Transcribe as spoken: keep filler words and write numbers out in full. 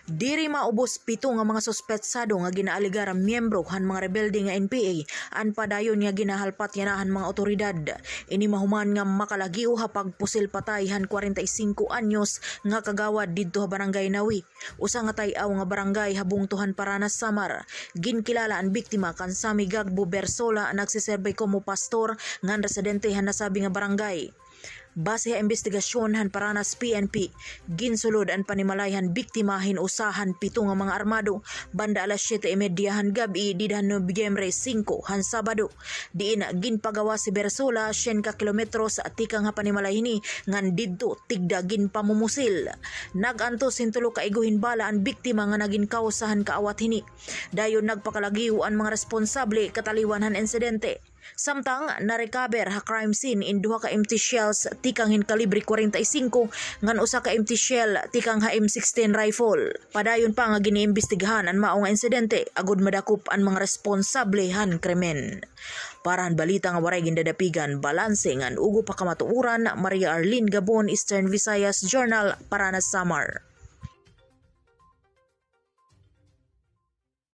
Diri maubos pito nga mga suspetsado nga ginaalegar miyembro han mga rebelde nga N P A an padayon nga ginahalpat yana han mga awtoridad. Ini mahuman nga makalagiw ha pagpusil patay han kwarenta y singko anyos nga kagawad didto ha Barangay Nawi, usa nga tay-aw nga barangay ha bungto han Paranas, Samar. Ginkilala an biktima kan Sammy Gagbo Bersola, nagsiserbi komo pastor ngan residente han nasabi nga barangay. Base ha imbestigasyon han Paranas P N P, ginsulod an panimalay han biktima hin usa han pito nga mga armado banda alas siyete y media han gab-i dida han Nobyembre singko han Sabado, diin ginpagawas si Bersola syen ka kilometros tikang ha panimalay hini ngan didto tigda ginpamumusil. Nag-antos hin tulo ka igo hin bala an biktima nga nagin kawsa han kaawat hini. Dayon nagpakalagiw an mga responsable kataliwan han insidente. Samtang na-recover ha crime scene in duha ka empty shells tikang hin kalibre kwarenta y singko ngan usa ka empty shell tikang ha M sixteen rifle. Padayon pa nga giniimbestigahan an mao nga insidente agod madakop an mga responsable han krimen. Para han balita nga waray gindadapigan, balanse ngan ugop ha kamatuoran, Maria Arlene Gabon, Eastern Visayas Journal, Paranas, Samar.